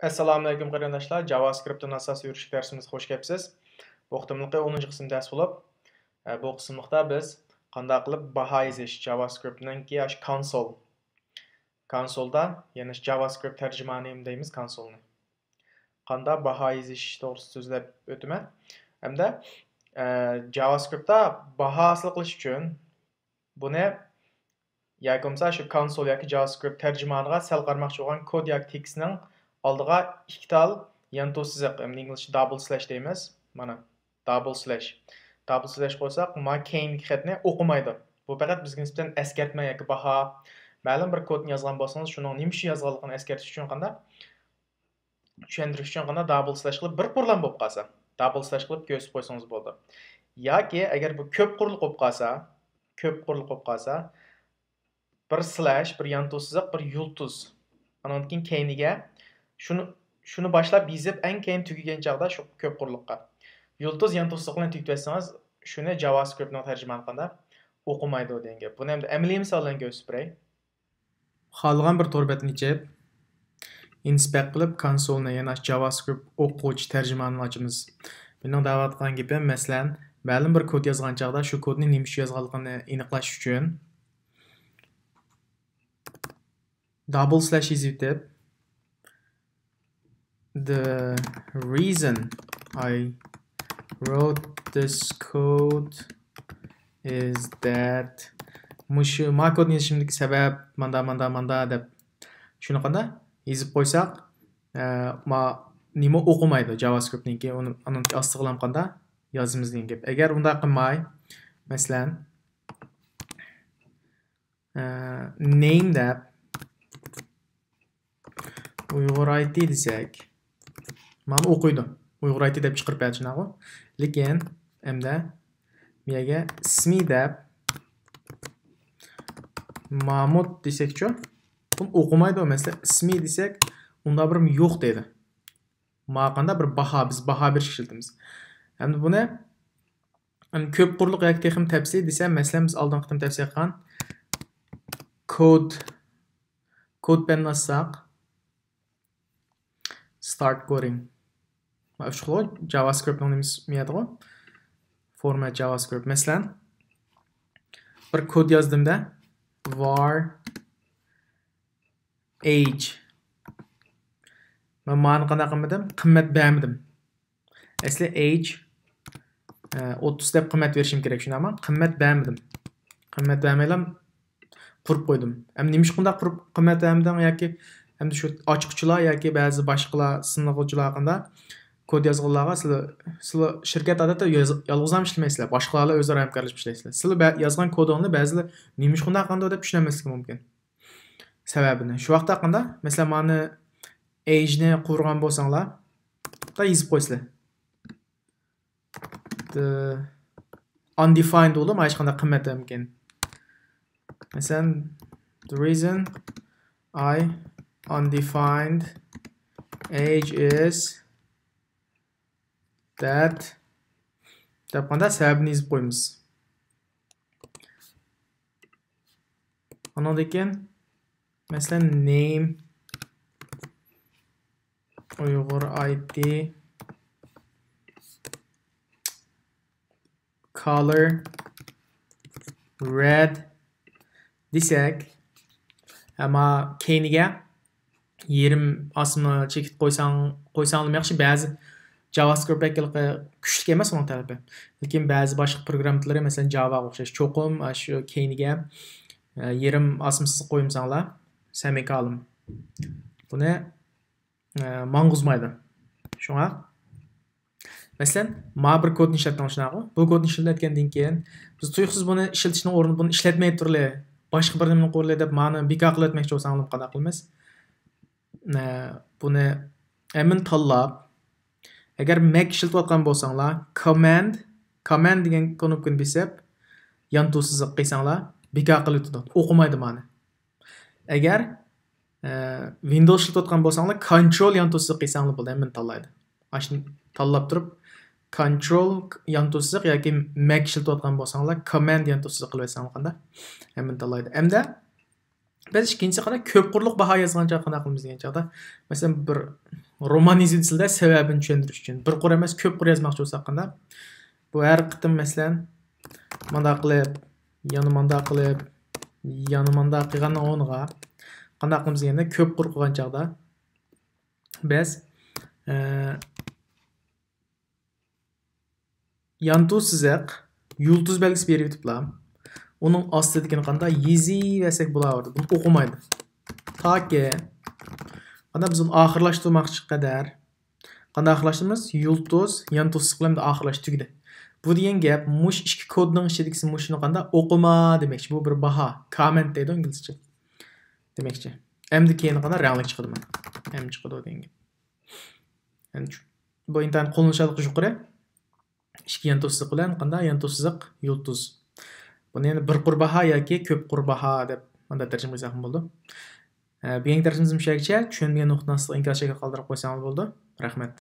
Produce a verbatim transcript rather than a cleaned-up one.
ئەسسالامۇئەلەيكۇم قېرىنداشلار، جاۋاسكرىپتتىن ئاساسىي يۈرۈشلۈك دەرسىمىزگە خوش كەپسىز. بۇ قېتىملىقى ئونىنچى قىسىم دەرس بولۇپ، ئە، بۇ قىسىملىقتا بىز قانداق قىلىپ باھا يېزىش، جاۋاسكرىپتنىڭكى ئاشۇ كونسول، كونسولدا، يەنى جاۋاسكرىپت تەرجىمانى دەيمىز كونسولنى. قانداق باھا يېزىش توغرىسىدا سۆزلەپ ئۆتىمەن. ھەمدە، ئە، جاۋاسكرىپتتا باھا ھاسىل قىلىش ئۈچۈن بۇنى ياكى بولمىسا شۇ كونسول ياكى جاۋاسكرىپت تەرجىمانىغا سەل قارىماقچى بولغان كود ياكى تېكىستنىڭ ئالدىغا ئىككى تال يانتۇ سىزىق، ئىنگلىزچە دابل سلەش دەيمىز. مانا، دابل سلەش. دابل سلەش قويساق، ما كەينىدىكى خەتنى ئوقۇمايدۇ. بۇ پەقەت بىزگە نىسبەتەن ئەسكەرتمە ياكى باھا. مەلۇم بىر كودنى يازغان بولسىڭىز، شۇنىڭ نېمە ئۈچۈن يازغانلىقىنى ئەسكەرتىش ئۈچۈن قانداق؟ چۈشەندۈرۈش ئۈچۈن قانداق دابل سلەش قىلىپ بىر قۇرلام بولۇپ قالسا، دابل سلەش قىلىپ كۆرسىتىپ قويسىڭىز بولىدۇ. ياكى ئەگەر بۇ كۆپ قۇرلۇق بولۇپ قالسا، كۆپ قۇرلۇق بولۇپ قالسا، بىر سلەش، بىر يانتۇ سىزىق، بىر يۇلتۇز. ئانىڭدىن كېيىن كەينىگە شۇنى، شۇنى باشلاپ يېزىپ، ئەڭ كەينى تۈگىگەن چاغدا شۇ كۆپ قۇرلۇققا يۇلتۇز يانتۇ سىزىق بىلەن تۈگىتىۋەتسىڭىز، شۇنى جاۋاسكرىپتنىڭ تەرجىمانى قانداق ئوقۇمايدۇ دېگەن گەپ. بۇنى ئەمدى ئەمەلىي مىسال بىلەن كۆرسىتىپ بېرەي. خالىغان بىر تور بەتنى ئېچىپ، ئىنسپەكت قىلىپ كونسولنى، يەنى جاۋاسكرىپت ئوقۇغۇچى تەرجىمانىنى ئاچىمىز. مېنىڭ دەۋاتقان گېپىم، مەسىلەن، مەلۇم بىر كود يازغان چاغدا شۇ كودنى نېمە ئۈچۈن يازغانلىقىنى ئېنىقلاش ئۈچۈن دابل سلەش يېزىۋېتىپ، The reason I wrote this code is that مۇشۇ ما كودنى يېزىشىمدىكى سەۋەب ماندا، ماندا، ماندا دەپ شۇنى قانداق يېزىپ قويساق، ئە، ما نېمە ئوقۇمايدۇ جاۋاسكرىپتنىڭكى، ئۇنى، ئۇنىڭ ئاستىغىلا قانداق يازىمىز دېگەن گەپ. ئەگەر ئۇنداق قىلماي، مەسىلەن، ئە، نېيم دەپ ئۇيغۇر ئايتى دېسەك، مانا ئوقۇيدۇ. ئۇيغۇر ئايتى دەپ چىقىرىپ بەردى شۇنداقغۇ. لېكىن ئەمدى بۇ يەرگە ئىسمى دەپ مامۇت دېسەكچۇ؟ بۇنى ئوقۇمايدۇ. مەسىلەن، ئىسمى دېسەك، ئۇنداق بىر يوق دەيدۇ. ماڭا قانداق بىر باھا، بىز باھا بېرىشكە ئىشلىتىمىز. ئەمدى بۇنى، ئەمدى كۆپ قۇرلۇق ياكى تېخىمۇ تەپسىلىي دېسەم، مەسىلەن، بىز ئالدىنقى قېتىم تەۋسىيە قىلغان كود، كود پەننى ئاچساق، ستارت كودىنگ. مانا ئۈچ خىل جاۋاسكرىپتنىڭ نېمىسى مىيەدىغۇ؟ فورمات جاۋاسكرىپت. مەسىلەن، بىر كود يازدىم-دە، var age. مەن مانى قانداق قىلمىدىم؟ قىممەت بەرمىدىم. ئەسلى age، ئە، ئوتتۇز دەپ قىممەت بېرىشىم كېرەك، شۇنداقمۇ؟ قىممەت بەرمىدىم. قىممەت بەرمەيلا قۇرۇپ قويدۇم. ئەمدى نېمىشقا ئۇنداق قۇرۇپ قىممەت بەرمىدىڭ ياكى ئەمدى شۇ ئاچقۇچىلار ياكى بەزى باشقىلار سىنىغۇچىلار قانداق كود يازغانلارغا سىلەر، سىلەر شىركەت ئادەتتە ياز-، يالغۇزلام ئىشلىمەيسىلەر، باشقىلار بىلەن ئۆزئارا ھەمكارلىشىپ ئىشلەيسىلەر. سىلەر بە-، يازغان كودۇڭنى بەزىلەر نېمىشقا ئۇنداق قىلدى دەپ چۈشىنەلمەسلىكى مۇمكىن. سەۋەبىنى. شۇ ۋاقىتتا قانداق؟ مەسىلەن، مانى age نى قۇرغان بولساڭلار، دا يېزىپ قويسىلەر. The undefined بولۇپ، ھېچقانداق قىممەت ئەمكەن. مەسىلەن، the reason I undefined age is that دەپ قانداق سەۋەبىنى يېزىپ قويىمىز. ئانىڭدىن كېيىن، مەسىلەن، name ئۇيغۇر ئايتى color red دېسەك، ئەمما كەينىگە يېرىم ئاسما چېكىت قويساڭ، قويساڭلىمۇ ياخشى. بەزى جاۋاسكرىپت بەك ھېلىقى كۈچلۈك ئەمەس ئۇنىڭ تەلىپى. لېكىن بەزى باشقا پروگرامما تىللىرى، مەسىلەن، جاۋاغا ئوخشاش، چوقۇم ئاشۇ كەينىگە، ئە، يېرىم ئاسما سىزىق قويمىساڭلار، سېمىكالون. بۇنى، ئە، ماڭغۇزمايدۇ. شۇڭا مەسىلەن، ما بىر كودنى ئىشلەتتىڭ شۇنداقغۇ؟ بۇ كودنى ئىشلەتكەندىن كېيىن، بىز تۇيۇقسىز بۇنى ئىشلىتىشنىڭ ئورنىدا بۇنى ئىشلەتمەي تۇرلى، باشقا بىر نېمىنى قۇرلى دەپ مانى بىكار قىلىۋەتمەكچى بولساڭلار قانداق قىلىمىز؟ ئە، بۇنى ھەممىنى تاللاپ، ئەگەر مەك ئىشلىتىۋاتقان بولساڭلار، كوماند، كوماند دېگەن كنوپكىنى بېسىپ، يانتۇ سىزىق قىلساڭلار، بىكار قىلىۋېتىدۇ. ئوقۇمايدۇ مانى. ئەگەر، ئە، ۋىندوۋس ئىشلىتىۋاتقان بولساڭلار، كونترول يانتۇ سىزىق قىلساڭلار بولدى، ھەممىنى تاللايدۇ. ئاشۇنى تاللاپ تۇرۇپ، كونترول يانتۇ سىزىق ياكى مەك ئىشلىتىۋاتقان بولساڭلار، كوماند يانتۇ سىزىق قىلىۋەتسەڭلار قانداق؟ ھەممىنى تاللايدۇ. ئەمدى بىز ئىككىنچىسى قانداق؟ كۆپ قۇرلۇق باھا يازغان چاغدا قانداق قىلىمىز دېگەن چاغدا، مەسىلەن، بىر رومان يېزىۋىدى سىلەر سەۋەبىنى چۈشەندۈرۈش ئۈچۈن. بىر قۇر ئەمەس، كۆپ قۇر يازماقچى بولساق قانداق؟ بۇ ھەر قېتىم، مەسىلەن، مانداق قىلىپ، يەنە مانداق قىلىپ، يەنە مانداق قىلغاننىڭ ئورنىغا قانداق قىلىمىز دېگەندە، كۆپ قۇر قىلغان چاغدا بىز، ئە، يانتۇ سىزىق، يۇلتۇز بەلگىسى بېرىۋېتىپلا، ئۇنىڭ ئاستىدىكىنى قانداق يېزىۋەرسەك بولاۋېرىدۇ. بۇنى ئوقۇمايدۇ. تاكى قانداق بىز ئۇنى ئاخىرلاشتۇرماقچى قەدەر. قانداق ئاخىرلاشتۇرىمىز؟ يۇلتۇز، يانتۇ سىزىق بىلەن ئاخىرلاشتۇرۇش تۈگىدى. بۇ دېگەن گەپ، مۇشۇ ئىككى كودنىڭ ئىچىدىكىسى مۇشۇنى قانداق ئوقۇما دېمەكچى. بۇ بىر باھا، كاممېنت دەيدۇ ئىنگلىزچە. دېمەكچى. ئەمدى كېيىنى قانداق رەڭلىك چىقىدىمۇ؟ ئەم چىقىدۇ دېگەن گەپ. يەنى شۇ. بۇ ئىنتايىن قوللىنىشچانلىقى يۇقىرى. ئىككى يانتۇ سىزىق بىلەن قانداق يانتۇ سىزىق يۇلتۇز. بۇنى يەنە بىر قۇر باھا ياكى كۆپ قۇر باھا دەپ مانداق تەرجىمە قىلساقمۇ بولىدۇ. ئە، بۈگۈنكى دەرسىمىز مۇشۇ يەرگىچە. چۈشەنمىگەن نۇقتىنى ئاستىغا ئىنكاس شەكلىدە قالدۇرۇپ قويساڭلار بولىدۇ. رەھمەت.